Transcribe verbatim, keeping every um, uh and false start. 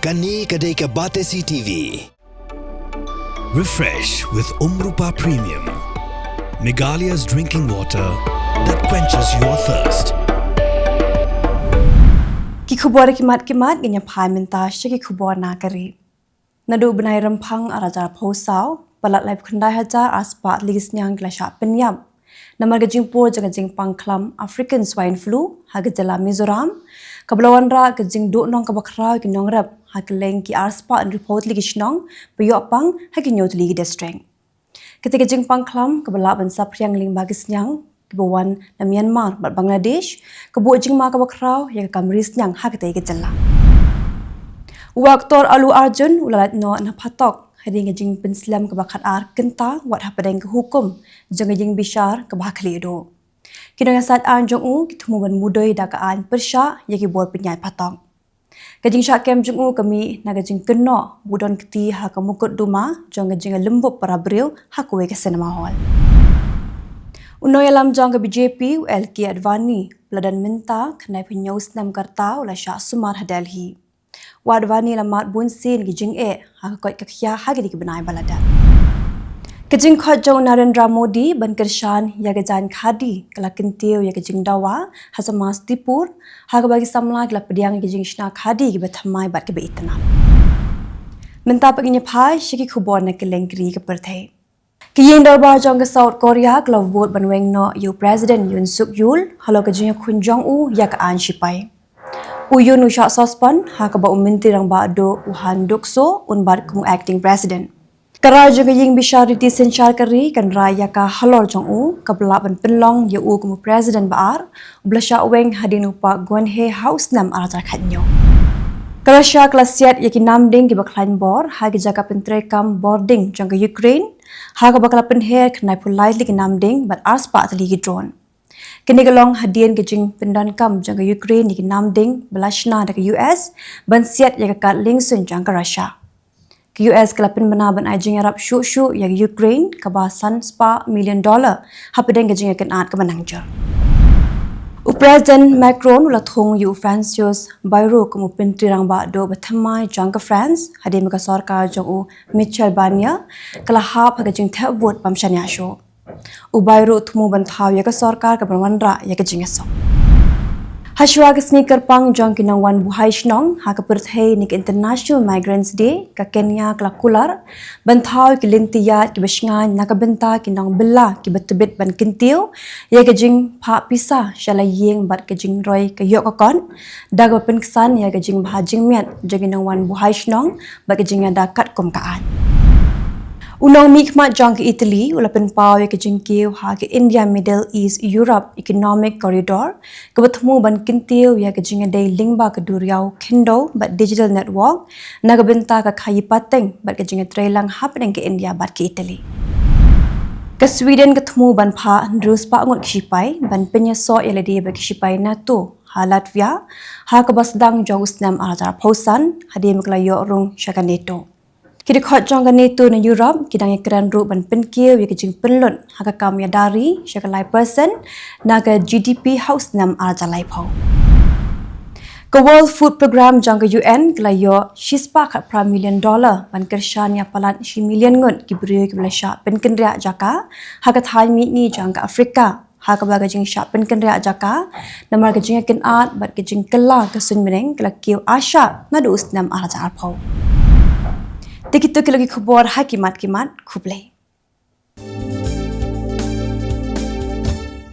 Kane ka dei ka Batesi T V. Refresh with Umrupa Premium, Meghalaya's drinking water that quenches your thirst. Ki khubor ki mat ki mat ngin ïa phai mynta sha ki khubor na ka ri. Naduh bnai Rymphang ar hajar arphew saw, palat laiphew khyndai hajar arspah tylli ki sniang ki la shah pynïap namar ka jingpur jong ka jingpang khlam African Swine Flu ha ka jylla Mizoram, kaba la wanrah ka jingduhnong kaba khraw ïa ki nongrep ha kylleng ki arspah hynriewphew tylli ki shnong ba ïoh pang ha ki hynñiew tylli ki district. Kata ka jingpang khlam kaba lah ban saphriang lyngba ki sniang kiba wan na Myanmar bad Bangladesh ka buh jingma kaba khraw ïa ka kam ri sniang ha katei ka jylla. U actor Allu Arjun u la lait noh na phatok hadien ka jingpynslem kaba khatar kynta wat hapdeng ka hukum jong ka ïing bishar kaba ha khlieh duh. Ki nongïasaid aiñ jong u ki thmu ban mudui da ka aiñ pyrshah ïa ki bor pynïaid phatok. Ka jingshah kem jong u ka mih na ka jingkynnoh ba u don kti ha ka mukotduma jong ka jingïalymbup para briew ha kawei ka cinema hall. U nongïalam jong ka B J P u L K Advani, ba la don mynta khyndai phew hynñiew snem ka rta, u la shah sumar ha Delhi. U Advani la mad bunsien ki jingeh ha ka koit ka khiah ha kine ki bnai ba la dep. Ka jingkhot jong u Narendra Modi ban kyrshan ïa ka jaiñ khadi ka la kyntiew ïa ka jingdawa ha Samastipur, ha kaba ki samla ki la pdiang ïa ka jingshna khadi kaba thymmai bad kaba itynnad. Mynta pat ngin ïa phai sha ki khubor na kylleng ki ri ka pyrthei. Ka ïing dorbar jong ka South Korea ka la vote ban weng noh ïa u President Yoon Suk Yeol halor ka jingïakhun jong u ïa ka aiñ shipai. U Yoon u shah suspend ha kaba u Myntri Rangbah Duh u Han Duck-soo un bat kum u acting president. Ka rai jong ka ïing bishar riti synshar ka ri kan rai ïa ka halor jong u kaba lah ban pynlong ïa u kum u president ba ar uba la shah weng hadien u Park Geun-hye ha u snem ar hajar khathynñiew. Ka Russia ka la siat ïa ki namding kiba khlaiñ bor ha ki jaka pyntreikam bording jong ka Ukraine, ha kaba ka la pynher khyndai phew lai tylli ki namding bad arspah tylli ki drone. Kane ka long hadien ka jingpyndonkam jong ka Ukraine ïa ki namding ba la shna da ka U S ban siat ïa ka kad liengsuiñ jong ka Russia. Ka U S ka la pynbna ban ai jingïarap shuh shuh ïa ka Ukraine kaba san spah million dollar hapdeng ka jingïakynad kaba nang jur. U President Macron u la thung ïa u Francois Bayrou kum u Myntri Rangbah Duh ba thymmai jong ka France hadien ba ka sorkar jong u Michel Barnier ka la hap ha ka jingthep vote bym shaniah shuh. U Bayrou u thmu ban thaw ïa ka sorkar kaban wanrah ïa ka jingïasuk. Hashwa ka sngi kyrpang jong ki nongwan buhai shnong ha ka pyrthei ne ka International Migrants Day, ka Kenya ka la kular ban thaw ïa ki lynti ïaid kiba shngaiñ na ka bynta ki nongbylla kiba tbit ban kyntiew ïa ka jingphah pisa sha la ïing bad ka jingroi ka ïoh ka kot, da kaba pynksan ïa ka jingbha jingmiat jong ki nongwan buhai shnong bad ka jingïada katkum ka aiñ. U nongmihkhmat jong ka Italy u la pynpaw ïa ka jingkiew ha ka India Middle East Europe Economic Corridor, kaba thmu ban kyntiew ïa ka jingïadei lyngba ka duriaw khyndew bad digital network na ka bynta ka khaïi pateng bad ka jingïatreilang hapdeng ka India bad ka Italy. Ka Sweden ka thmu ban phah hynriew spah ngut ki shipai ban pynïasoh ïa lade bad ki shipai NATO ha Latvia, ha kaba sdang jong u snem ar hajar arphew san, hadien ba ka la ïoh rung sha ka NATO. Ki dkhot jong ka NATO na Europe ki dang ïakren ruh ban pynkiew ïa ka jingpynlut ha ka kam ïada ri sha ka lai percent na ka G D P ha u snem ar hajar laiphew. Ka World Food Programme jong ka U N ka la ïoh shispah khatphra million dollar ban kyrshan ïa palat shi million ngut ki briew kiba la shah pynkynriah jaka ha ka thaiñ mihngi jong ka Africa, ha kaba ka jingshah pynkynriah jaka namar ka jingïakynad bad ka jingkylla ka suiñ bneng ka la kiew arshah naduh u snem ar hajar arphew. Te kito ki long ki khubor ha ki mat ki mat. Khublei.